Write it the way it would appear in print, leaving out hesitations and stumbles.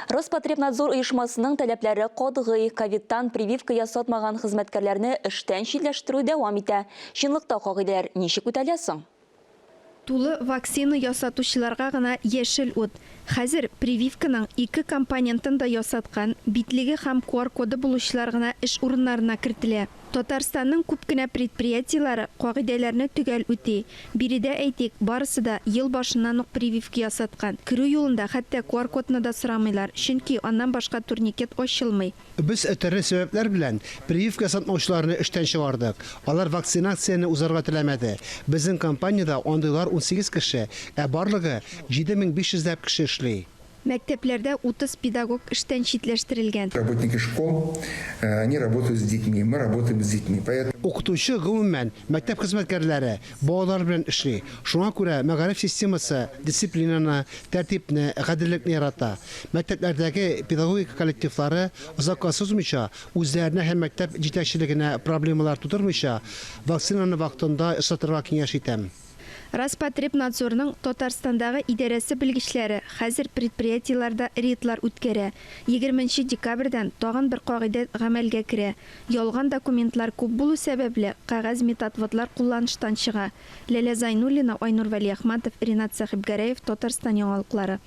Роспотребнадзор оешмасының таләпләре катгый, ковидтан прививка ясатмаган хезмәткәрләрне эштән читләштерү дәвам итә. Чынлыкта кагыйдәләр ничек үтәлә соң? Тулы вакцина ясатучыларга гына яшел ут. Хәзер прививканың ике компонентын да ясаткан, битлеге һәм QR-коды булучылар гына эш урыннарына кертелә. Татарстанның күп кенә предприятиеләре кагыйдәләрне төгәл үти. Биредә, әйтик, барысы да ел башыннан ук прививка ясаткан. Керү юлында хәтта QR-кодны да сорамыйлар, чөнки аннан башка турникет ачылмый. Без төрле сәбәпләр белән прививка ясатмаучыларны эштән чыгардык. Алар вакцинацияне узарга теләмәде. Безнең компаниядә андыйлар 18 кеше, ә барлыгы 7500 ләп кеше эшли. Мәктәпләрдә 30 педагог эштән читләштерелгән. Работники школ, они работают с детьми, мы работаем с детьми, поэтому. Укытучы, гомумән, мәктәп хезмәткәрләре балалар белән эшли. Шуңа күрә мәгариф системасы дисциплинаны, тәртипне, гаделлекне ярата. Мәктәпләрдәге педагогика коллективлары озакка сузмыйча, үзләренә һәм мәктәп җитәкчелегенә проблемалар тудырмыйча, вакцинаны вакытында ясатырга киңәш итәм. Роспотребнадзорның Татарстандагы идарәсе белгечләре хәзер предприятиеләрдә рейдлар үткәрә. Егерменче декабрьдән тагын бер кагыйдә гамәлгә керә, ялган документлар күп булу сәбәпле, кәгазь медотводлар кулланыштан чыга. Ләлә Зайнуллина, Айнур Вәлиәхмәтов, Ринат Сәхибгәрәев, Татарстан яңалыклары.